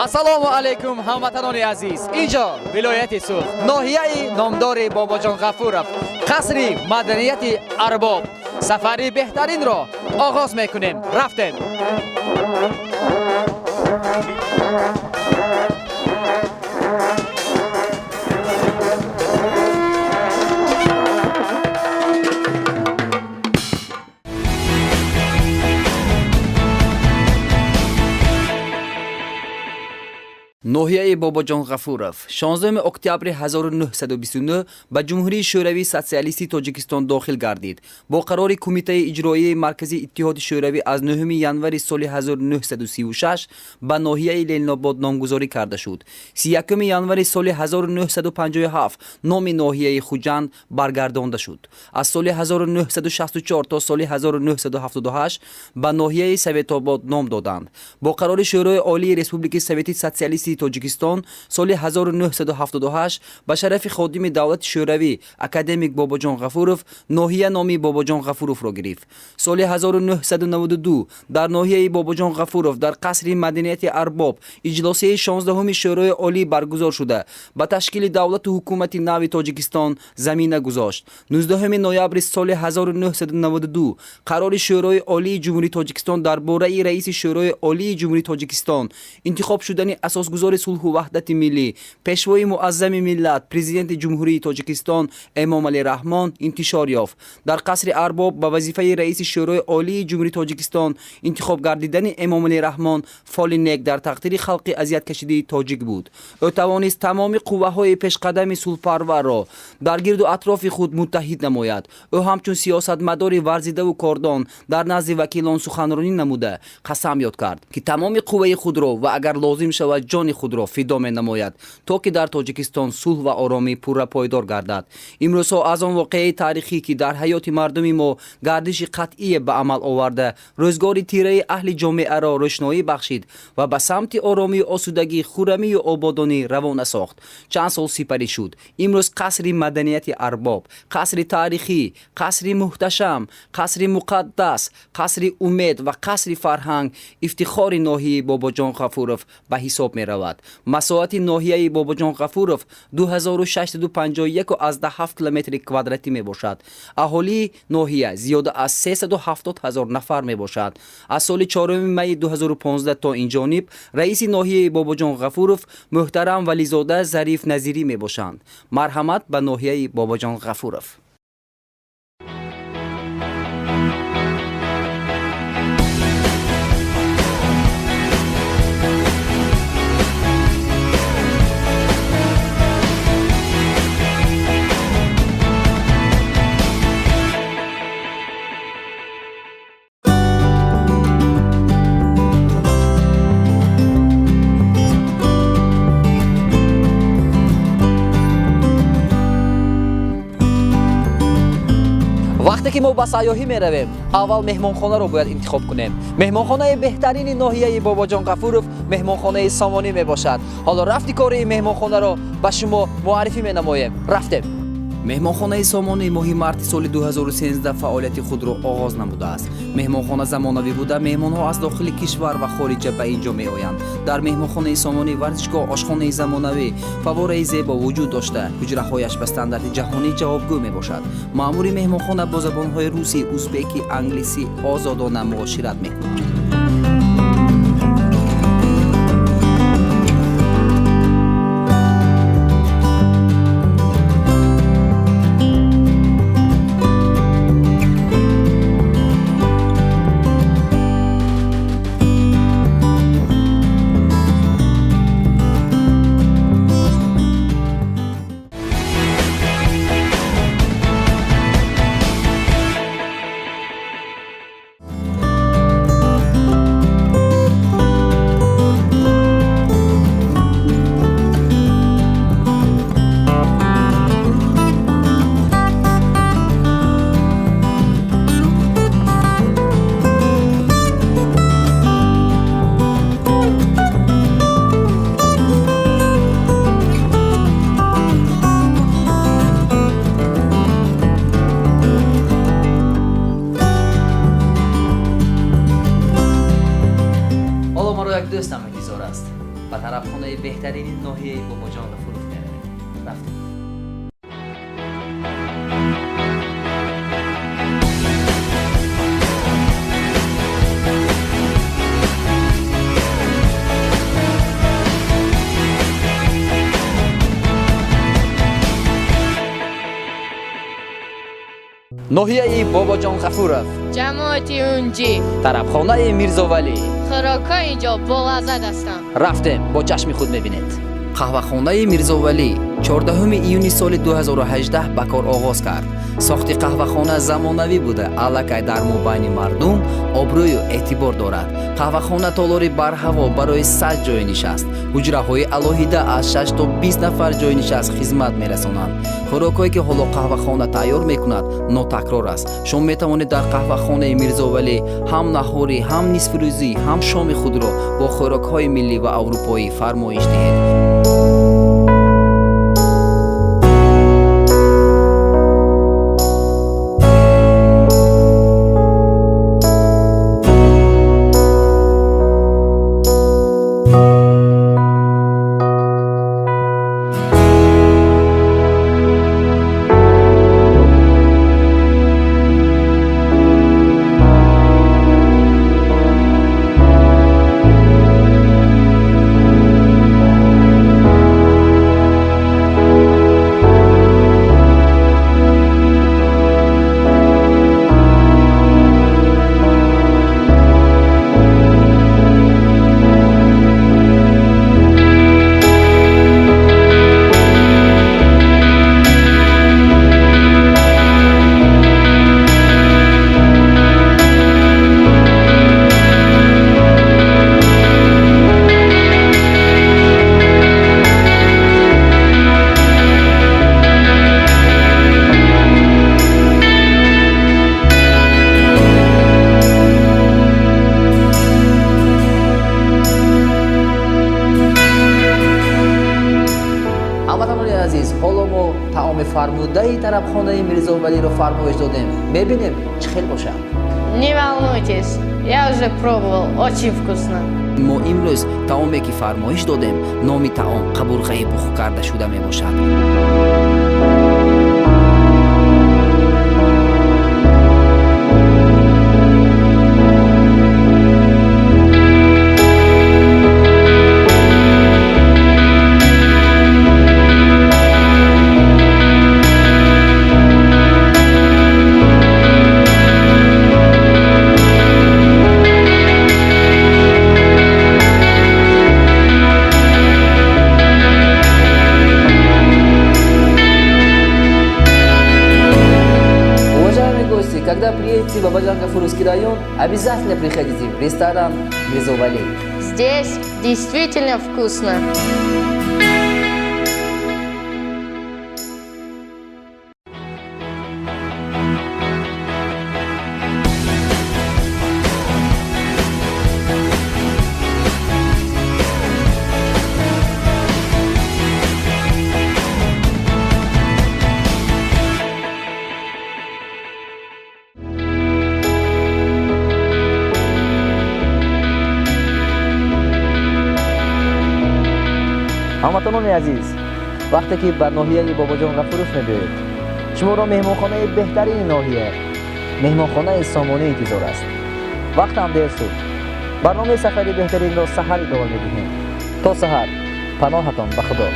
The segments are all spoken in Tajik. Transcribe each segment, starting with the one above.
Ассалому алайкум, ҳамватанони азиз! Инҷо вилояти Суғд, ноҳияи номдори Бобоҷон Ғафуров, қасри маданияти Арбоб. Сафари беҳтаринро оғоз мекунем. Рафтем! Ноҳияи Бобоҷон Ғафуров 16 октябри 1929 ба Ҷумҳурии Шӯравии Социалистии Тоҷикистон дохил гардид. Бо қарори Кумитаи иҷроияи Марказии Иттиҳоди Шӯравӣ аз 9 январи соли 1936 ба ноҳияи Ленинобод номгузорӣ карда шуд. 31 январи соли 1957 номи ноҳияи Хуҷанд баргардонда шуд. Аз соли 1964 то соли 1978 ба ноҳияи Советобод ном доданд. Бо қарори Шӯрои Олии Республикаи Совети Социалистии Тоҷикистон соли 1978 ба шарафи ходими давлати Шӯравӣ, академик Бобоҷон Ғафуров ноҳия номи Бобоҷон Ғафуровро гирифт. Соли 1992 дар ноҳияи Бобоҷон Ғафуров дар қасри маданияти Арбоб иҷлосияи 16-уми Шӯрои Олӣ баргузор шуда, ба ташкили давлату ҳукумати нави Тоҷикистон замина гузошт. 19 ноябри соли 1992 қарори Шӯрои Олии Ҷумҳурии Тоҷикистон дар бораи раиси Шӯрои Олии Ҷумҳурии Тоҷикистон интихоб шудани асосгузори сулҳу ваҳдати миллӣ, Пешвои муаззами миллат, Президенти Ҷумҳурии Тоҷикистон Эмомалӣ Раҳмон интишор ёфт. Дар қасри Арбоб ба вазифаи раиси Шӯрои Олии Ҷумҳурии Тоҷикистон интихоб гардидани Эмомалӣ Раҳмон фоли нек дар тақдири халқи азияткашидаи тоҷик буд. Ӯ тавонист тамоми қувваҳои пешқадами сулҳпарварро дар гирду атрофи худ муттаҳид намояд. Ӯ ҳамчун сиёсатмадори варзидаву кордон дар назди вакилон суханронӣ намуда, қасам ёд кард, ки тамоми қувваи худро ва агар лозим шавад, ҷони худро фидо менамояд, то ки дар Тоҷикистон сулҳ ва оромӣ пурра пойдор гардад. Имрӯзҳо аз он воқеаи таърихӣ, ки дар ҳаёти мардуми мо гардиши қатъие ба амал оварда, рӯзгори тираи аҳли ҷомеаро рӯшноӣ бахшид ва ба самти оромию осудагӣ, хуррамию ободонӣ равона сохт, чанд сол сипарӣ шуд. Имрӯз қасри маданияти Арбоб, қасри таърихӣ, қасри муҳташам, қасри муқаддас, қасри умед ва қасри фарҳанг, ифтихори ноҳияи Бобоҷон Ғафуров ба ҳисоб меравад. Масоҳати ноҳияи Бобоҷон Ғафуров 2651,7 километри квадратӣ мебошад. Аҳолии ноҳия зиёда аз 370 ҳазор нафар мебошад. Аз соли 4 майи 2015 то ин ҷониб раиси ноҳияи Бобоҷон Ғафуров муҳтарам Вализода Зариф Назирӣ мебошанд. Марҳамат ба ноҳияи Бобоҷон Ғафуров. Вақте ки мо ба сайёҳӣ меравем, аввал меҳмонхонаро бояд интихоб кунем. Меҳмонхонаи беҳтарини ноҳияи Бобоҷон Ғафуров меҳмонхонаи Сомонӣ мебошад. Ҳоло рафти кори ин меҳмонхонаро ба шумо муаррифӣ менамоем. Рафтем! Меҳмонхонаи Сомонӣ моҳи марти соли 2013 фаъолияти худро оғоз намудааст. Меҳмонхона замонавӣ буда, меҳмонҳо аз дохили кишвар ва хориҷа ба ин ҷо меоянд. Дар меҳмонхонаи Сомонӣ варзишгоҳ, ошхонаи замонавӣ, фаввораи зебо вуҷуд дошта, ҳуҷраҳояш ба стандарти ҷаҳонӣ ҷавобгӯ мебошад. Маъмури меҳмонхона бо забонҳои русӣ, узбекӣ, англисӣ озодона муошират мекунад. Тарабхонаи беҳтарини ноҳияи Бобоҷон Ғафуров меравем. Рафтем. Ноҳияи Бобоҷон Ғафуров, Ҷамоати Унҷӣ, тарабхонаи Мирзовалӣ. Хӯрокҳои инҷо болаззат ҳастанд. Рафтем, бо чашми худ мебинед. Қаҳвахонаи Мирзовалӣ 14 июни соли 2018 ба кор оғоз кард. Сохти қаҳвахона замонавӣ буда, аллакай дар мобайни мардум обрӯю эътибор дорад. Қаҳвахона толори барҳаво барои 100 ҷойнишаст, ҳуҷраҳои алоҳида аз 6 то 20 нафар ҷойнишаст хизмат мерасонанд. Хӯрокҳое, ки ҳоло қаҳвахона тайёр мекунад, нотакрор аст. Шумо метавонед дар қаҳвахонаи Мирзовалӣ ҳам наҳорӣ, ҳам нисфирӯзӣ, ҳам шоми худро бо хӯрокҳои миллӣ ва аврупоӣ фармоиш диҳед. Ҳамватанони азиз, ҳоло мо таоми фармудаи тарабхонаи Мирзовалиро фармоиш додем. Мебинем, чӣ хел бошад. Не волнуйтесь, я уже пробовал, очень вкусно. Мо имрӯз таоме, ки фармоиш додем, номи таом қабурғаи бух карда шуда мебошад. Уважаемые гости, когда приедете в Бабаджан-Гафуровский район, обязательно приходите в ресторан Мирзовали. Здесь действительно вкусно. Ҳамватанони азиз, вақте ки ба ноҳияи Бобоҷон Ғафуров мебиёед, шуморо меҳмонхонаи беҳтарини ноҳия, меҳмонхонаи Сомонӣ интизор аст. Вақтам дер шуд. Барномаи сафари беҳтаринро саҳар идома медиҳем. То саҳар, паноҳатон ба Худо.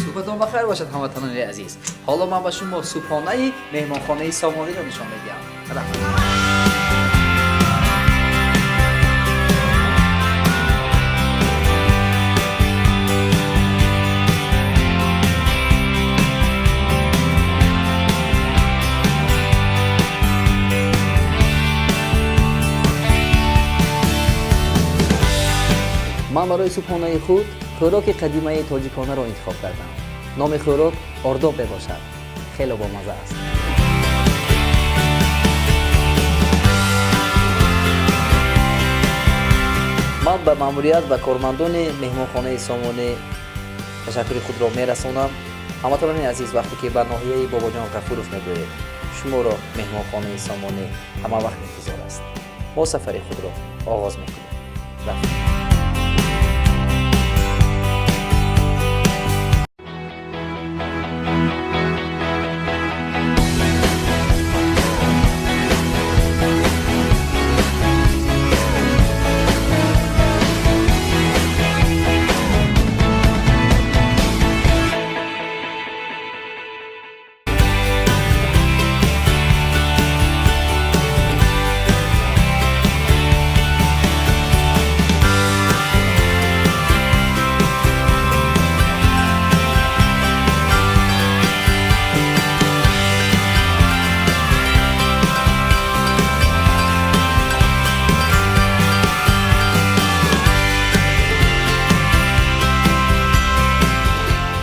Субҳатон ба хайр бошад, ҳамватанони азиз. Ҳоло ман ба шумо субҳонаи меҳмонхонаи Сомониро нишон медиҳам. Рафтем. Ман барои субҳонаи худ хӯроки қадимаи тоҷиконаро интихоб кардам. Номи хӯрок ордоб мебошад. Хеле бомазза аст. Ман ба маъмурият ва кормандони меҳмонхонаи Сомонӣ ташаккури худро мерасонам. Ҳамватанони азиз, вақте ки ба ноҳияи Бобоҷон Ғафуров мебиёед, шуморо меҳмонхонаи Сомонӣ ҳама вақт интизор аст. Мо сафари худро оғоз мекунем. Рафтем.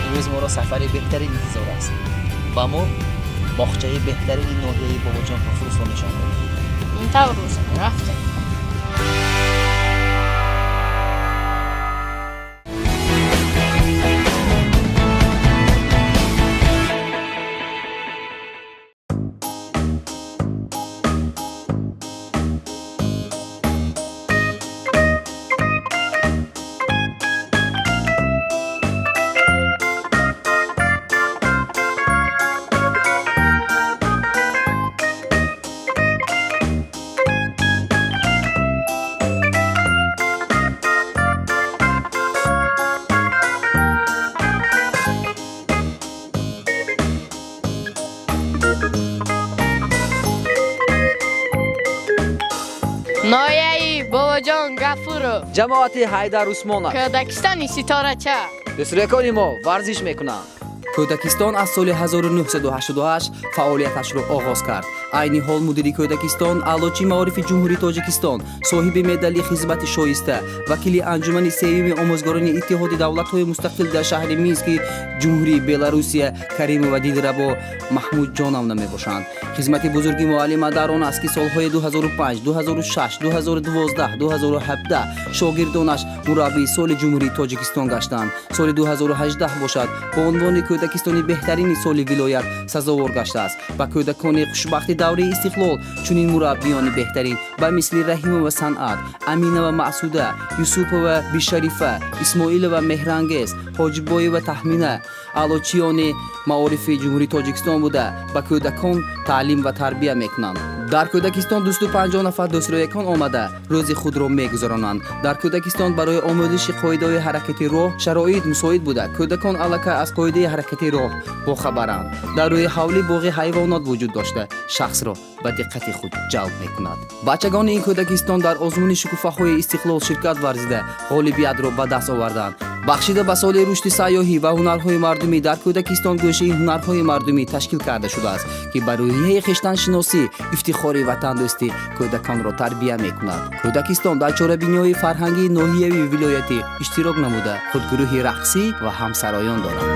Имрӯз моро сафари беҳтарин интизор аст ва мо боғчаи беҳтарини ноҳияи Бобоҷон Ғафуровро нишон медиҳем. Ин тавр бошад, рафтем. Ноҳияи Бобоҷон Гафуров. Ҷамоати Ҳайдар Усмонов. Кӯдакистони Ситорача. Дӯстрӯякони мо варзиш мекунанд. Кӯдакистон аз соли 1988 фаъолияташро оғоз кард. Айни ҳол мудири кӯдакистон, аълочии маорифи Ҷумҳурии Тоҷикистон, соҳиби медали хизмати шоиста, вакили анҷумани сеюми омӯзгорони Иттиҳоди давлатҳои мустақил дар шаҳри Мински Ҷумҳурии Беларусия Каримова Дилрабо Маҳмудҷоновна мебошанд. Хизмати бузурги муаллима дар он аст, ки солҳои 2005, 2006, 2012, 2017 шогирдонаш мураббии соли Ҷумҳурии Тоҷикистон гаштанд. Соли 2018 бошад, бо унвони кӯдакистони беҳтарини соли вилоят сазовор гаштааст. Ба кӯдакони хушбахти давраи истиқлол чунин мураббиёни беҳтарин ба мисли Раҳимова Санъат, Аминова Маъсуда, Юсупова Бишарифа, Исмоилова Меҳрангез, Ҳоҷибоева Таҳмина аълочиёни маорифи Ҷумҳурии Тоҷикистон буда, ба кӯдакон таълим ва тарбия мекунанд. Дар кӯдакистон 250 нафар дӯстрӯякон омада рӯзи худро мегузаронанд. Дар кӯдакистон барои омӯзиши қоидаҳои ҳаракати роҳ шароит мусоид буда, кӯдакон аллакай аз қоидаи ҳаракати роҳ бохабаранд. Дар рӯи ҳавлӣ боғи ҳайвонот вуҷуд дошта, шахсро ба диққати худ ҷалб мекунад. Бачагони ин кӯдакистон дар озмуни Шукуфаҳои истиқлол ширкат варзида, ғолибиятро ба даст оварданд. Бахшида ба соли рушди сайёҳӣ ва ҳунарҳои мардумӣ дар кӯдакистон гӯшаи ҳунарҳои мардумӣ ташкил карда шудааст, ки ба рӯҳияи хештаншиносӣ, ифтихори ватандӯстӣ кӯдаконро тарбия мекунад. Кӯдакистон дар чорабиниҳои фарҳангии ноҳиявию вилоятӣ иштирок намуда, худгурӯҳи рақсӣ ва ҳамсароён дорад.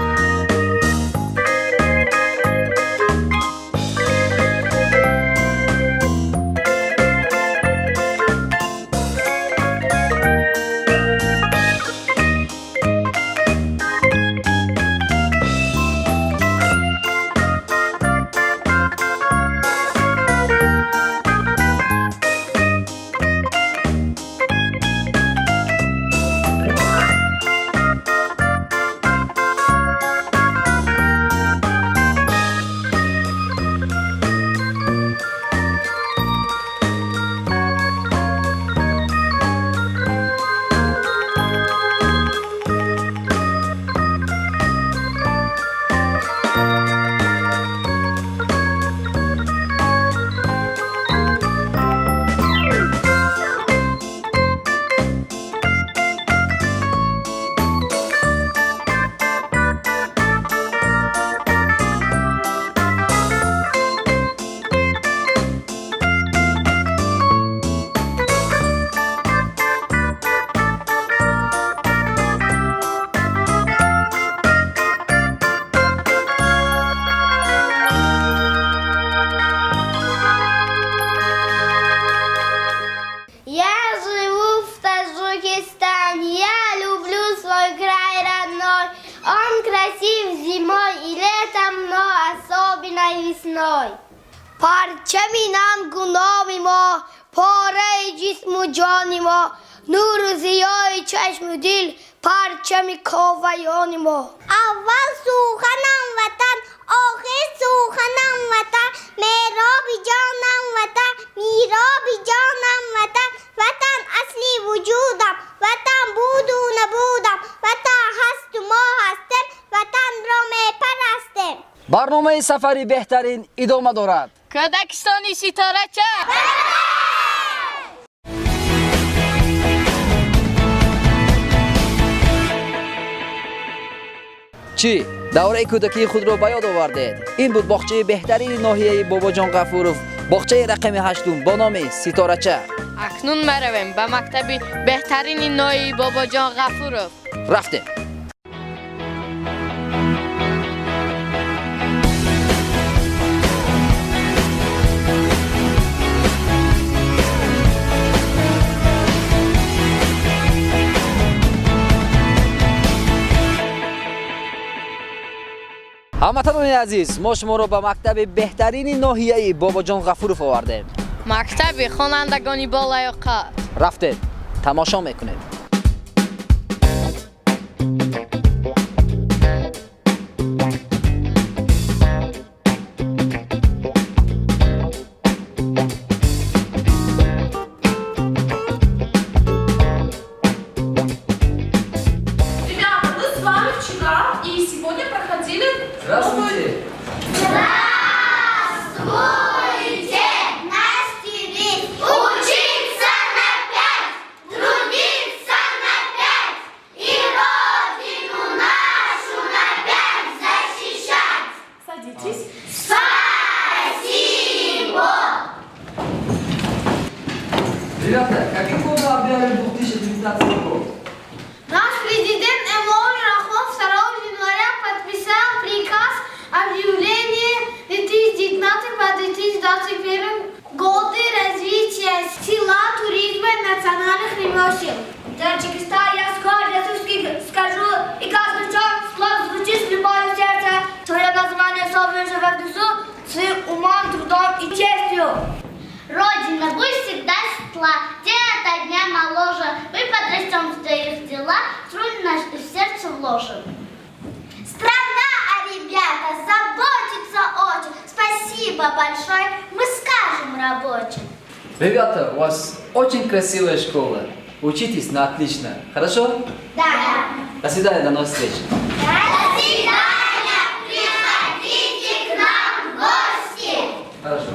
Лесной. Парчами нангу номи мо, пораи ҷисму ҷони мо, нуру зиёи чашму дил, парчами коваёни мо. Аввал суханам ватан, охир суханам ватан, мероби ҷонам ватан, мироби ҷонам ватан, ватан асли вуҷудам, ватан буду набудам, ватан ҳасту мо ҳастем, ватанро мепарастем. Барномаи сафари беҳтарин идома дорад. Кӯдакистони ситорача. Чӣ давраи кӯдакии худро ба ёд овардед? Ин буд боғчаи беҳтарини ноҳияи Бобоҷон Ғафуров, боғчаи рақами ҳаштум бо номи Ситорача. Акнун меравем ба мактаби беҳтарини ноҳияи Бобоҷон Ғафуров. Рафтем. Ҳамватанони азиз, мо шуморо ба мактаби беҳтарини ноҳияи Бобоҷон Ғафуров овардем. Мактаби хонандагони болаёқат. Рафтем, тамошо мекунем. Ребята, мы с вами вчера и сегодня проходили новую. Здравствуйте! Настя учиться на пять, трудиться на пять и родину нашу на пять защищать. Садитесь. Спасибо! Ребята, каким году объявили 2019 год? Наш президент Эмомали Рахмон 2 января подписал приказ объявления 2019 по 2021 годы развития села, туризма и национальных ремесел. Таджикистан, я с гордостью скажу, и каждый час слов звучит с любовью в сердце. Твое название словно живет внизу, своим умом, трудом и честью. Родина пусть всегда светла, день ото дня моложе. Мы подрастем в твоих делах, труд наш в сердце вложим. Страна о ребята заботится очень. Спасибо большое, мы скажем рабочим. Ребята, у вас очень красивая школа. Учитесь на отлично. Хорошо? Да. До свидания, до новых встреч. До свидания, приходите к нам в гости. Хорошо.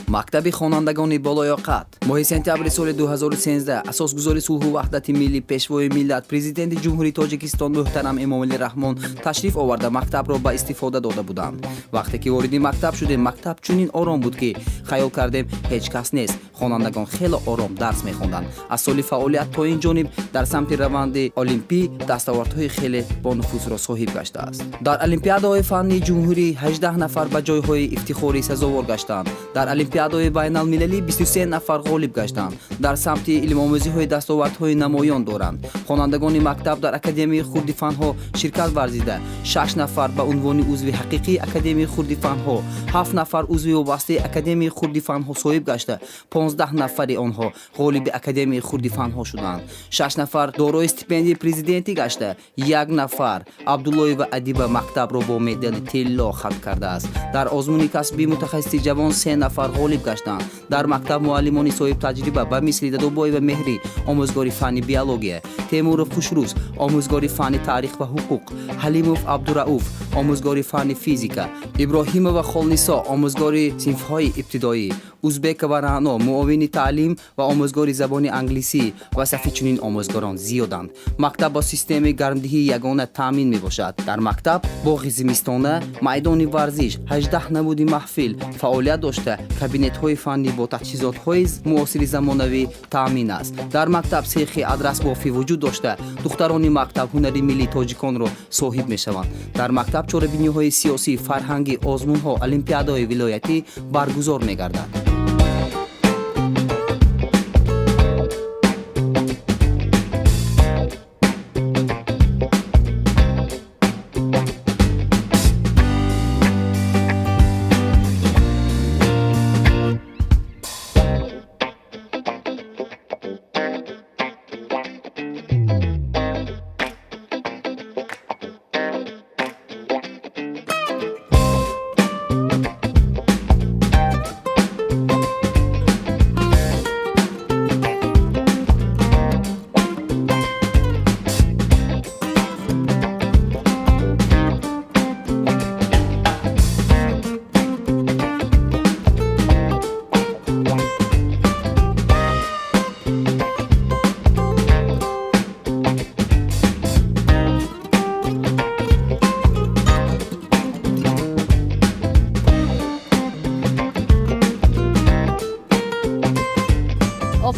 Мактаби хонандагони болоёқат. Моҳи сентябри соли 2013 асосгузори сулҳу ваҳдати миллӣ, пешвои миллат, президенти Ҷумҳурии Тоҷикистон муҳтарам Эмомалӣ Раҳмон ташриф оварда, мактабро ба истифода дода буданд. Вақте ки вориди мактаб шудем, мактаб чунин ором буд, ки хаёл кардем, ҳеҷ кас нест. Хонандагон хеле ором дарс мехонданд. Аз соли фаъолият то ин ҷониб дар самти раванди олимпӣ дастовардҳои хеле бонуфузро соҳиб гаштааст. Дар олимпиадаҳои фаннии ҷумҳурӣ 18 нафар ба ҷойҳои ифтихорӣ сазовор гаштанд. Дар олимпиадаҳои байналмилалӣ 23 нафар ғолиб гаштанд. Дар самти илмомӯзиҳои дастовардҳои намоён доранд. Хонандагони мактаб дар Академияи хурди фанҳо ширкат варзида, шаш нафар ба унвони узви ҳақиқии Академияи хурди фанҳо, ҳафт нафар узви вобастаи Академияи хурди фанҳо соҳиб гашта, 15 нафари онҳо ғолиби Академияи хурди фанҳо шуданд. Шаш нафар дорои стипендияи президентӣ гашта, як нафар, Абдуллоева Адиба, мактабро бо медали тилло хатм кардааст. Дар озмуни касбии мутахассиси ҷавон се нафар ғолиб гаштанд. Дар мактаб муаллимони соҳибтаҷриба ба мисли Дадобоева Меҳрӣ, омӯзгори фанни биология, Темуров Хушрӯз, омӯзгори фанни таърих ва ҳуқуқ, Ҳалимов Абдурауф, омӯзгори фанни физика, Иброҳимова Холнисо, омӯзгори синфҳои ибтидоӣ, Узбекова Раъно, муовини таълим ва омӯзгори забони англисӣ ва сафи чунин омӯзгорон зиёданд. Мактаб бо системаи гармдиҳии ягона таъмин мебошад. Дар мактаб боғи зимистона, майдони варзиш, 18 намуди маҳфил фаъолият дошта, кабинетҳои фаннӣ бо таҷҳизотҳои муосири замонавӣ таъмин аст. Дар мактаб сехи адрасбофӣ вуҷуд дошта, духтарони мактаб ҳунари миллии тоҷиконро соҳиб мешаванд. Дар мактаб чорабиниҳои сиёсӣ, фарҳангӣ, озмунҳо, олимпиадаҳои вилоятӣ баргузор мегардад.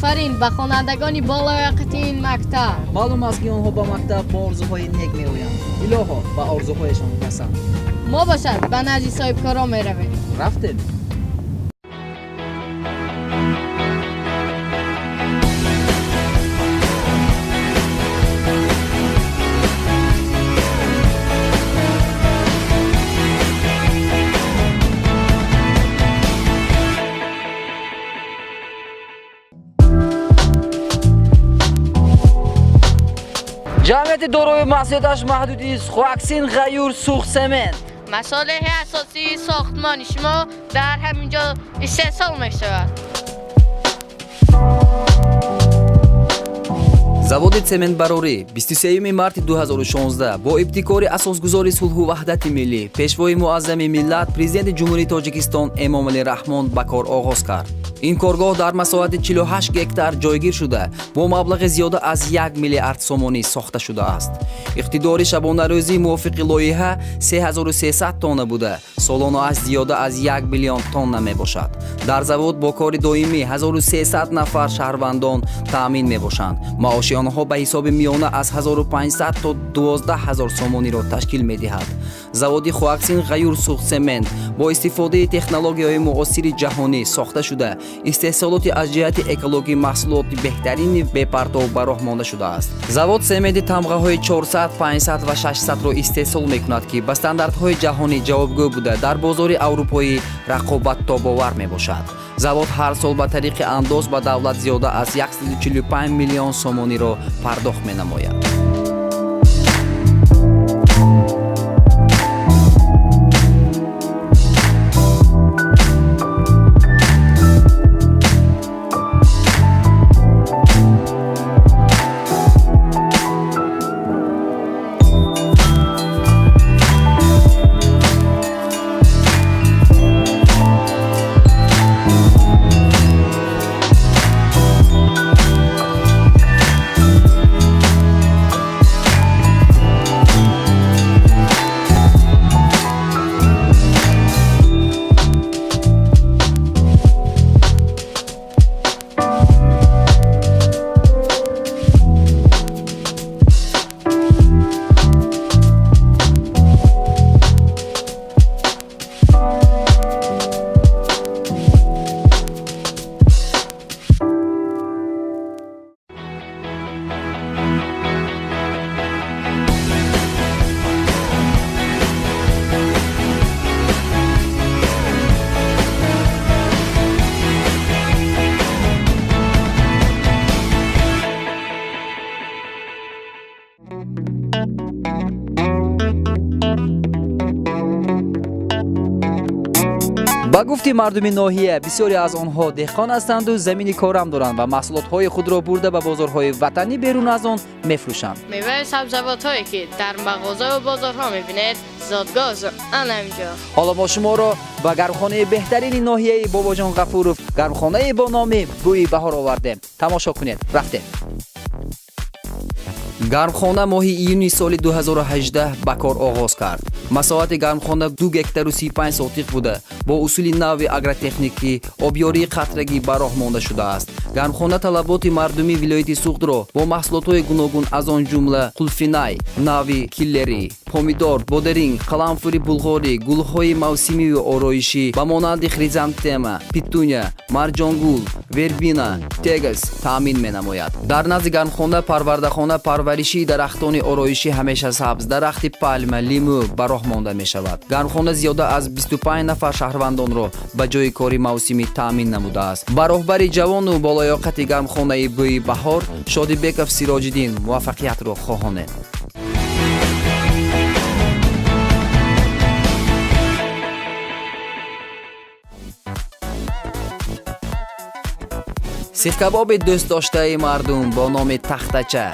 Офарин ба хонандагони болаёқати ин мактаб. Маълум аст, ки онҳо ба мактаб бо орзуҳои нек меоянд. Илоҳо, ба орзуҳояшон расанд. Мо бошад, ба назди соҳибкорон меравем. Рафтем. Ҷамъияти дорои масъулияташ маҳдуди Хуаксин Ғаюр Суғдсемент. Масолеҳи асосии сохтмони шумо дар ҳамин ҷо истеҳсол мешавад. Заводи цементбарорӣ 23 марти 2016 бо ибтикори асосгузори сулҳу ваҳдати миллӣ, пешвои муаззами миллат, президенти Ҷумҳурии Тоҷикистон Эмомалӣ Раҳмон ба кор оғоз кард. Ин коргоҳ дар масоҳати 48 гектар ҷойгир шуда, бо маблағи зиёда аз 1 миллиард сомонӣ сохта шудааст. Иқтидори шабонарӯзӣ мувофиқи лоиҳа 3300 тонна буда, солонааш зиёда аз 1 миллион тонна мебошад. Дар завод бо кори доимӣ 1300 нафар шаҳрвандон таъмин мебошанд. Маоши онҳо ба ҳисоби миёна аз 1500 то 12 000 сомониро ташкил медиҳад. Заводи Хуаксин Ғаюр Суғдсемент бо истифодаи технологияҳои муосири ҷаҳонӣ сохта шуда, истеҳсолоти аз ҷиҳати экологӣ маҳсулоти беҳтарини бепартов ба роҳ монда шудааст. Завод сементи тамғаҳои 400, 500 ва 600-ро истеҳсол мекунад, ки ба стандартҳои ҷаҳонӣ ҷавобгӯ буда, дар бозори аврупоӣ рақобаттобовар мебошад. Завод ҳар сол ба тариқи андоз ба давлат зиёда аз 145 миллион сомониро пардохт менамояд. Ба гуфти мардуми ноҳия, бисёре аз онҳо деҳқон ҳастанду замини корам доранд ва маҳсулотҳои худро бурда ба бозорҳои ватанӣ, берун аз он мефурӯшанд. Меваи сабзавотҳое, ки дар мағозаву бозорҳо мебинед, зодгоҳ ана ҳаминҷо. Ҳоло мо шуморо ба гармхонаи беҳтарини ноҳияи Бобоҷон Ғафуров, гармхонаи бо номи Бӯи баҳор овардем. Тамошо кунед. Рафтем. Гармхона моҳи июни соли 2018 ба кор оғоз кард. Масоҳати гармхона 2 гектару 35 сотиқ буда, бо усули нави агротехникӣ обёрии қатрагӣ ба роҳ монда шудааст. Гармхона талаботи мардуми вилояти Суғдро бо маҳсулотҳои гуногун, аз он ҷумла қулфинай нави киллерӣ, помидор, бодеринг, қаламфури булғорӣ, гулҳои мавсимию ороишӣ ба монанди хризантема, петуния, марҷонгул, вербина, тегас таъмин менамояд. Дар назди гармхона парвардахона парваришии дарахтони ороишӣ ҳамешасабз, дарахти пальма, лимӯ ба роҳ монда мешавад. Гармхона зиёда аз 25 нафар шаҳрвандонро ба ҷойи кори мавсимӣ таъмин намудааст. Ба роҳбари ҷавону болаёқати гармхонаи Бӯи баҳор Шодибеков Сироҷиддин муваффақиятро хоҳонем. Сихкабоби дӯстдоштаи мардум бо номи Тахтача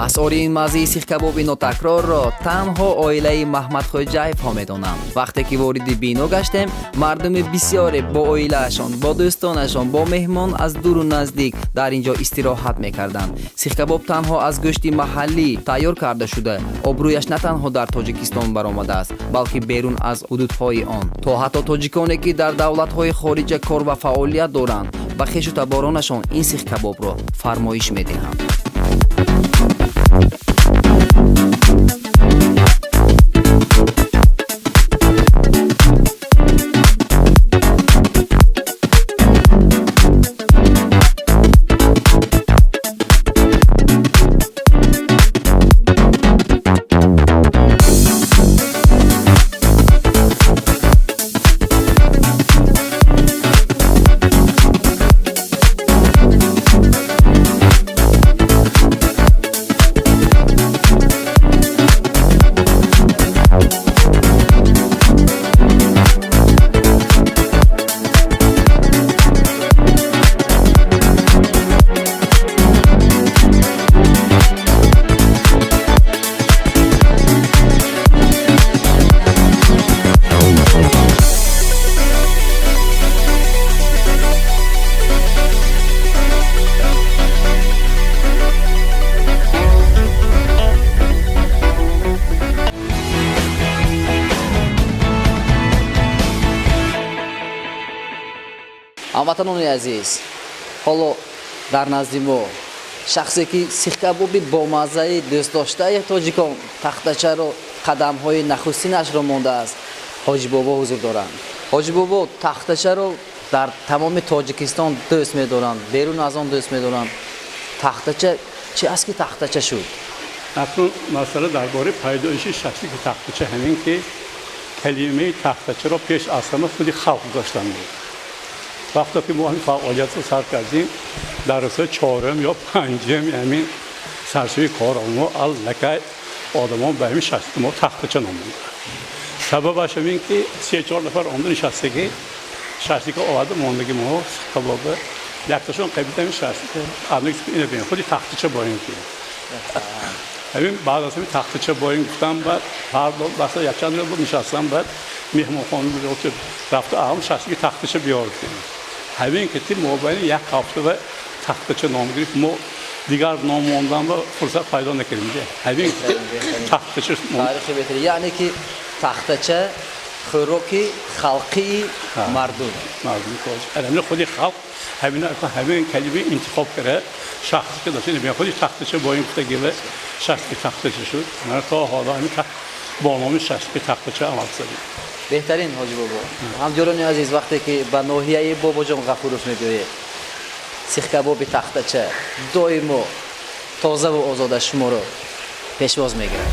Асъори ин маззаи сихкабоби нотакрорро танҳо оилаи Маҳмадхоҷаевҳо медонанд. Вақте ки вориди бино гаштем, мардуми бисёре бо оилаашон, бо дӯстонашон, бо меҳмон аз дуру наздик дар ин ҷо истироҳат мекарданд. Сихкабоб танҳо аз гӯшти маҳаллӣ тайёр карда шуда, обрӯяш на танҳо дар Тоҷикистон баромадааст, балки берун аз ҳудудҳои он, то ҳатто тоҷиконе, ки дар давлатҳои хориҷа кор ва фаъолият доранд, ба хешу таборонашон ин сихкабобро фармоиш медиҳанд. Ҳамватанони азиз, ҳоло дар назди мо шахсе, ки сихкабоби бомаззаи дӯстдоштаи тоҷикон тахтачаро қадамҳои нахустинашро мондааст, Ҳоҷибобо ҳузур доранд. Ҳоҷибобо, тахтачаро дар тамоми Тоҷикистон дӯст медоранд, берун аз он дӯст медоранд. Тахтача чи аст, ки тахтача шуд? Акнун масъала дар бораи пайдоиши шашлики тахтача ҳамин, ки калимаи тахтачаро пеш аз ҳама худи халқ гузоштан буд. Вақте ки мо ҳамин фаъолиятро сар кардем, дар рӯзҳои чорум ё панҷум ҳамин саршавии кори мо аллакай одамон ба ҳамин шашлики мо тахтача ном монданд. Сабабаш ҳамин, ки се чор нафар омда нишастагӣ, шашлика оварда мондагӣ, мо кабоба якташон қабида ҳамин шашлика ина бин, худи тахтача боем ки ҳамин. Баъд аз ҳамин тахтача боем гуфтам, баъд ҳар баста якчанд рӯз буд нишастам, баъд меҳмонхона рафта аҳам шашлики тахтача биёрдем. Ҳамин ки ти мобайни як ҳафта ва тахтача ном гирифт. Мо дигар ном мондан ба фурсат пайдо накардем. Ҳамин тахтача. Таърихи беҳтарин, яъне ки тахтача хӯроки халқии мардум. Мардуми тоҷик, ҳамин худи халқ ҳамин ҳамин калима интихоб карда, шахсе ки дошт, худи тахтача бо ин гуфтагива шашлики тахтача шуд. Мана то ҳоло ҳамин бо номи шашлики тахтача амал кардем. Беҳтарин, Ҳоҷибобо. Ҳамдиёрони азиз, вақте ки ба ноҳияи Бобоҷон Ғафуров мебиёед, сихкабоби тахтача доимо тозаву озода шуморо пешвоз мегирад.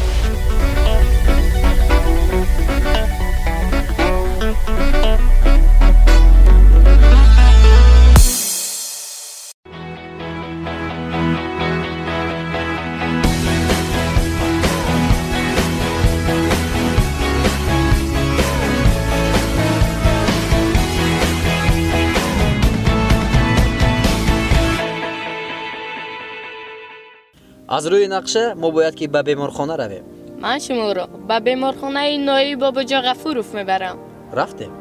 Аз рӯи нақша мо бояд ки ба беморхона равем. Ман шуморо ба беморхонаи ноҳияи Бобоҷон Ғафуров мебарам. Рафтем.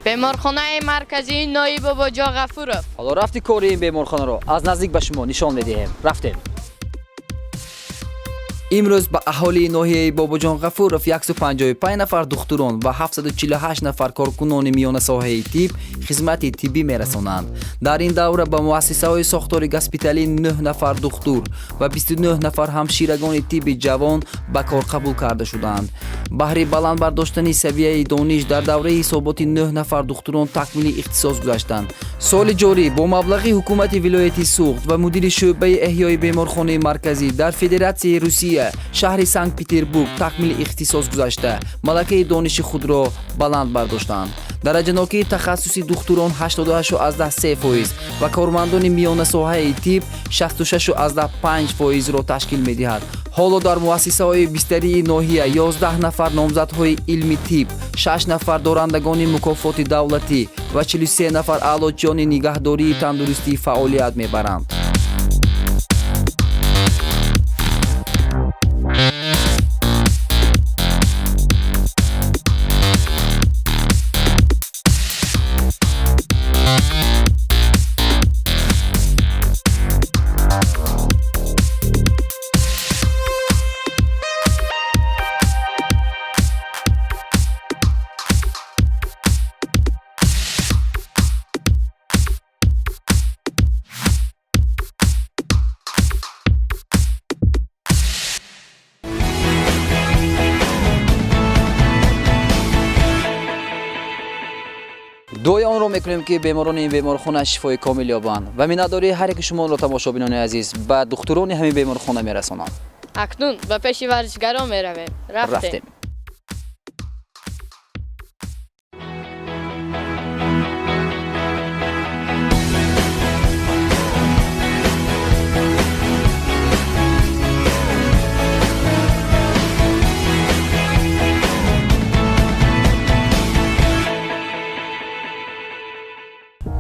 Беморхонаи марказии ноҳияи Бобоҷон Ғафуров. Ҳоло рафти кори ин беморхонаро аз наздик ба шумо нишон медиҳем. Рафтем. Имрӯз ба аҳолии ноҳияи Бобоҷон Ғафуров 155 нафар духтурон ва 748 нафар коркунони миёнасоҳаи тиб хизмати тиббӣ мерасонанд. Дар ин давра ба муассисаҳои сохтори госпиталӣ 9 нафар духтур ва 29 нафар ҳамширагони тибби ҷавон ба кор қабул карда шуданд. Баҳри баланд бардоштани савияи дониш дар давраи ҳисоботи 9 нафар духтурон такмили ихтисос гузаштанд. Соли ҷорӣ бо маблағи ҳукумати вилояти Суғд ва мудири шӯъбаи эҳёи беморхонаи марказӣ дар Федератсияи Русия, шаҳри Санкт Петербург такмили ихтисос гузашта, малакаи дониши худро баланд бардоштанд. Дараҷанокии тахассуси духтурон 88,3% ва кормандони миёнасоҳаи тиб 66,5 фоизро ташкил медиҳад. Ҳоло дар муассисаҳои бистарии ноҳия 11 нафар номзадҳои илми тиб, 6 нафар дорандагони мукофоти давлатӣ ва 43 нафар аълочиёни нигаҳдории тандурустӣ фаъолият мебаранд. Дуои онро мекунем, ки беморони ин беморхона шифои комил ёбанд ва миннатдории ҳар яки шуморо, тамошобинони азиз, ба духтурони ҳамин беморхона мерасонам. Акнун ба пеши варзишгарон меравем. Рафтем. Рафтем.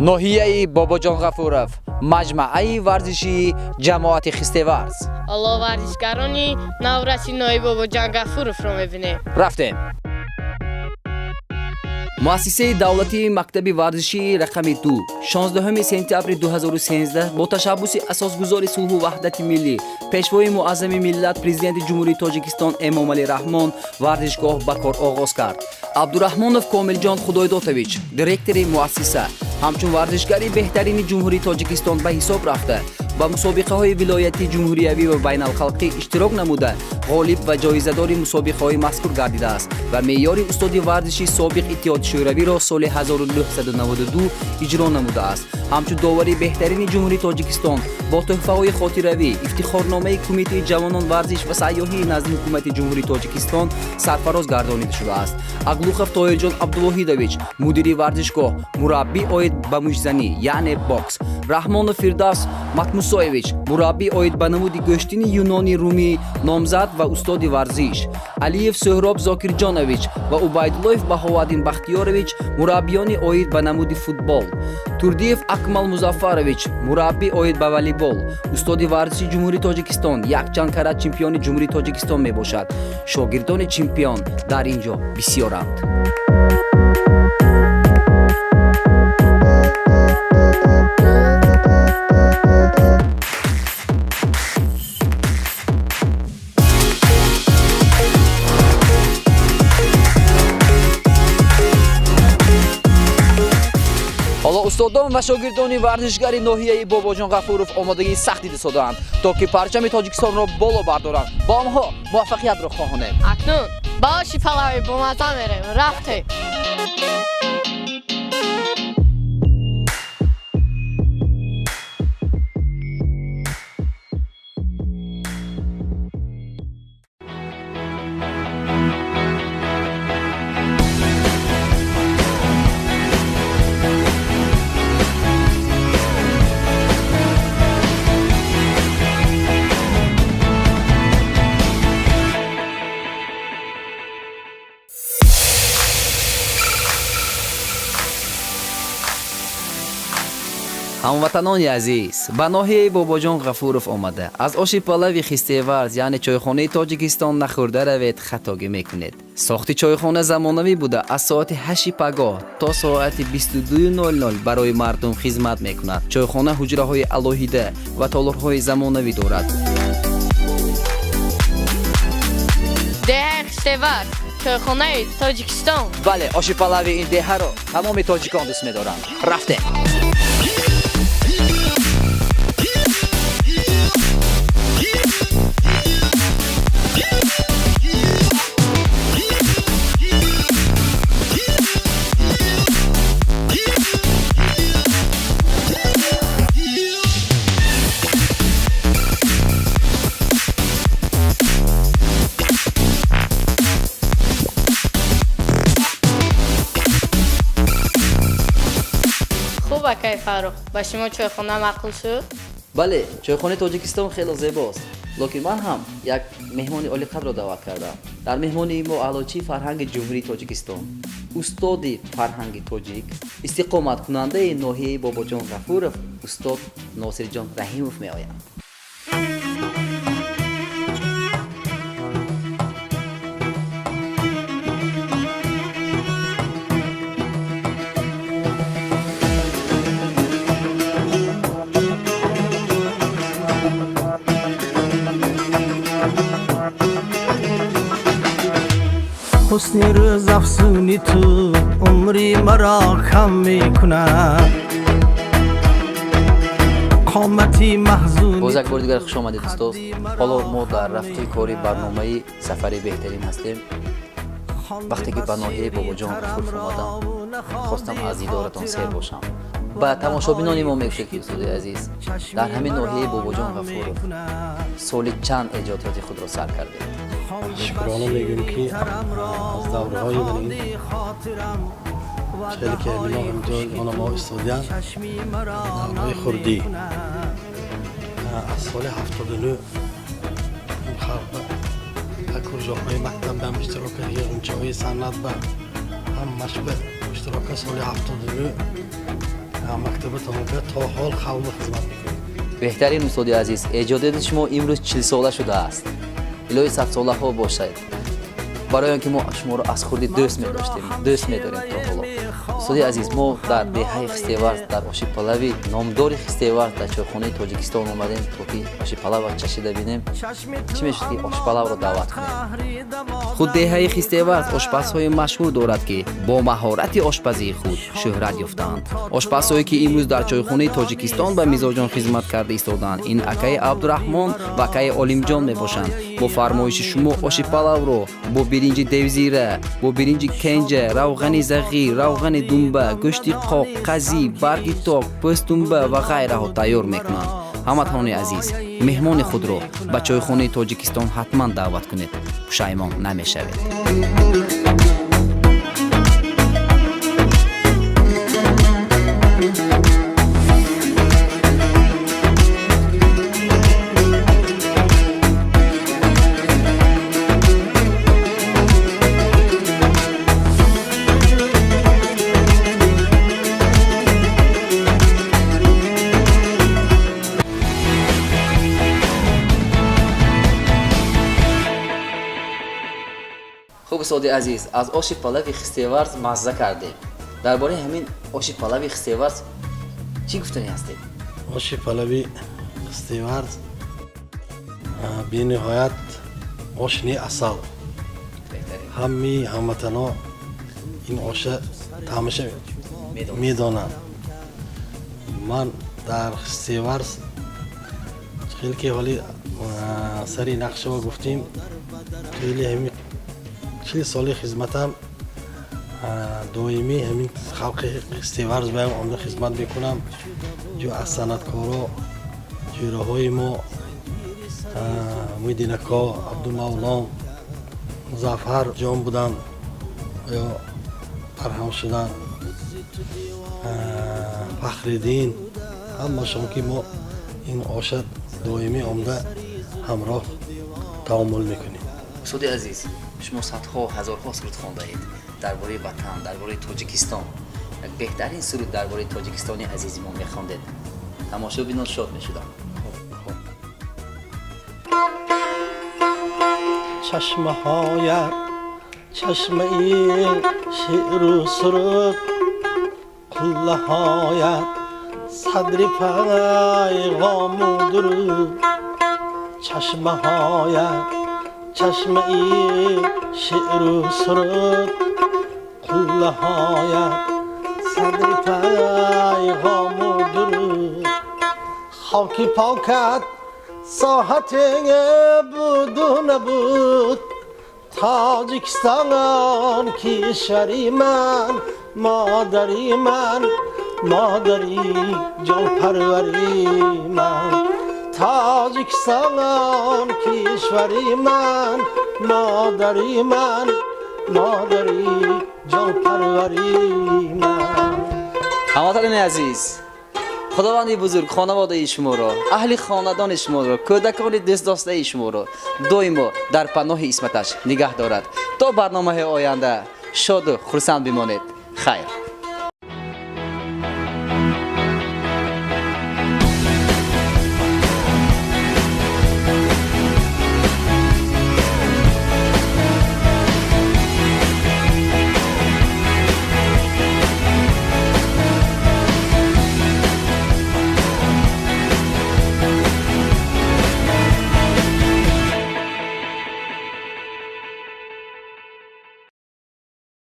Ноҳияи Бобоҷон Ғафуров, маҷмааи варзишии ҷамоати Хистеварз. Ҳоло варзишгарони навраси ноҳияи Бобоҷон Ғафуровро мебинем. Рафтем. Муассисаи давлатии мактаби варзишии рақами 2 16 сентябри 2013 бо ташаббуси асосгузори сулҳу ваҳдати миллӣ, пешвои муаззами миллат, Президенти Ҷумҳурии Тоҷикистон Эмомалӣ Раҳмон варзишгоҳ ба кор оғоз кард. Абдураҳмонов Комилҷон Худойдотович, директори муассиса, ҳамчун варзишгари беҳтарини Ҷумҳурии Тоҷикистон ба ҳисоб рафта, ба мусобиқаҳои вилоятӣ, ҷумҳуриявӣ ва байналхалқӣ иштирок намуда, ғолиб ва ҷоизадори мусобиқаҳои мазкур гардидааст ва меъёри устоди варзиши собиқ Иттиҳоди Шӯравиро соли 1992 иҷро намудааст. Ҳамчун довари беҳтарини Ҷумҳурии Тоҷикистон бо тӯҳфаҳои хотиравӣ, ифтихорномаи Кумитаи ҷавонон, варзиш ва сайёҳии назди Ҳукумати Ҷумҳурии Тоҷикистон сарфароз гардонида шудааст. Аглухов Тоҳирҷон Абдувоҳидович, мудири варзишгоҳ, мураббӣ оид ба муштзанӣ, яъне бокс. Раҳмонов Фирдавс Матмусоевич, мураббӣ оид ба намуди гӯштини юнони румӣ, номзад ва устоди варзиш. Алиев Сӯҳроб Зокирҷонович ва Убайдуллоев Баҳоваддин Бахтиёрович, мураббиёни оид ба намуди футбол. Турдиев Акмал Музаффарович, мураббӣ оид ба волейбол, устоди варзиши Ҷумҳурии Тоҷикистон, якчанд карат чемпиони Ҷумҳурии Тоҷикистон мебошад. Шогирдони чемпион дар ин ҷо бисёранд. Ҳоло устодон ва шогирдони варзишгари ноҳияи Бобоҷон Ғафуров омодагии сахт дида содаанд, то ки парчами Тоҷикистонро боло бардоранд. Ба онҳо муваффақиятро хоҳонем. Акнун ба оши палави бомазза мерем. Рафтем. Ҳамватанони азиз, ба ноҳияи Бобоҷон Ғафуров омада, аз оши палави Хистеварз, яъне чойхонаи Тоҷикистон нахӯрда равед, хатогӣ мекунед. Сохти чойхона замонавӣ буда, аз соати 8 пагоҳ то соати 22:00 барои мардум хизмат мекунад. Чойхона ҳуҷраҳои алоҳида ва толорҳои замонавӣ дорад. Деҳаи Хистеварз, чойхонаи Тоҷикистон. Бале, оши палави ин деҳаро тамоми тоҷикон дӯст медоранд. Рафтем. Хуб, акай Фаррух, ба шумо чойхона маъқул шуд? Бале, чойхонаи Тоҷикистон хело зебост. Лекин ман ҳам як меҳмони олиқадрро даъват кардам. Дар меҳмонии мо аълочии фарҳанги Ҷумҳурии Тоҷикистон, устоди фарҳанги тоҷик, истиқоматкунандаи ноҳияи Бобоҷон Ғафуров, устод Носирҷон Раҳимов меоянд. Ҳусни рӯзафзуни ту умри маро кам мекунад, қомати маҳзуни. Боз як бори дигар хуш омадед, устод. Ҳоло мо дар рафти кори барномаи «Сафари беҳтарин» ҳастем. Вақте ки ба ноҳияи Бобоҷон Ғафуров омадам, хостам аз дидоратон сер бошам. Ба тамошобинони мо мегӯшед, ки, устоди азиз, дар ҳамин ноҳияи Бобоҷон Ғафуров соли чанд эҷодиёти худро сар кардед? Шукрона мегӯем, ки аз давраҳои ман ин хеле ки ҳамино ҳамҷо она мо истодиянд, давраҳои хурдӣ, аз соли 79 халқ ба кружокҳои мактаб бам иштирок кард, ғунчаҳои санъат ба ҳамаш ба иштирок кард. Соли 79 мактаба тамом кард, то ҳол халқро хизмат мекунем. Беҳтарин, устоди азиз. Эҷодиёти шумо имрӯз 40-сола шудааст. Илоҳи садсолаҳо бошад. Барои он ки мо шуморо аз хурдӣ дӯст медоштем, дӯст медорем то ҳоло. Устоди азиз, мо дар деҳаи Хистеварз, дар оши палави номдори Хистеварз, дар чойхонаи Тоҷикистон омадем, то ки оши палавро чашида бинем. Чӣ мешуд, ки ошпалавро даъват кунем? Худ деҳаи Хистеварз ошпазҳои машҳур дорад, ки бо маҳорати ошпазии худ шӯҳрат ёфтаанд. Ошпазҳое, ки имрӯз дар чойхонаи Тоҷикистон ба мизоҷон хизмат карда истодаанд, ин акаи Абдураҳмон ва акаи Олимҷон мебошанд. Бо фармоиши шумо оши палавро бо биринҷи девзира, бо биринҷи кенҷа, равғани зағир, равғани думба, гӯшти қоқ, қазӣ, барги ток, пӯстдумба ва ғайраҳо тайёр мекунанд. Ҳамватанони азиз, меҳмони худро ба чойхонаи Тоҷикистон ҳатман даъват кунед, пушаймон намешавед. Хуб, устоди азиз, аз оши палави Хистеварз мазза кардем. Дар бораи ҳамин оши палави Хистеварз чӣ гуфтанӣ ҳастед? Оши палави Хистеварз бениҳоят ошни асал. Ҳамаи ҳамватано ин оша таъмаша медонанд. Ман дар Хистеварз хеле ки ҳоли сари нақшао гуфтем, тӯли ҳамин 40 соли хизматам доимӣ ҳамин халқи Хистеварз баям омда хизмат мекунам. Ҷо аз санъаткоро ҷӯраҳои мо Муиддинако, Абдумавлон, Музаффар ҷон буданд ё барҳам шуданд, Фахриддин, ҳамашон, ки мо ин оша доимӣ омда ҳамроҳ таомул мекунем. Устоди азиз, шумо садҳо, ҳазорҳо суруд хондаед дар бораи ватан, дар бораи Тоҷикистон. Як беҳтарин суруд дар бораи Тоҷикистони азизи мо мехондед, тамошобинон шод мешуданд. Чашмаҳоят чашмаи шеъру суруд, қуллаҳоят садри пайғому дуруд. Чашмаҳоят чашмаи шеъру суруд, қуллаҳоят садри пайғому дуруд. Хоки покат соҳате буду набуд. Тоҷикистон, кишвари ман, модари ман, модари ҷонпарвари ман. Тоҷикистон, кишвари ман, модари ман, модари ҷонпарвари ман. Ҳамватанони азиз. Худованди бузург хонаводаи шуморо, аҳли хонадони шуморо, кӯдакони дӯстдоштаи шуморо доимо дар паноҳи исматаш нигаҳ дорад. То барномаҳои оянда шоду хурсанд бимонед. Хайр.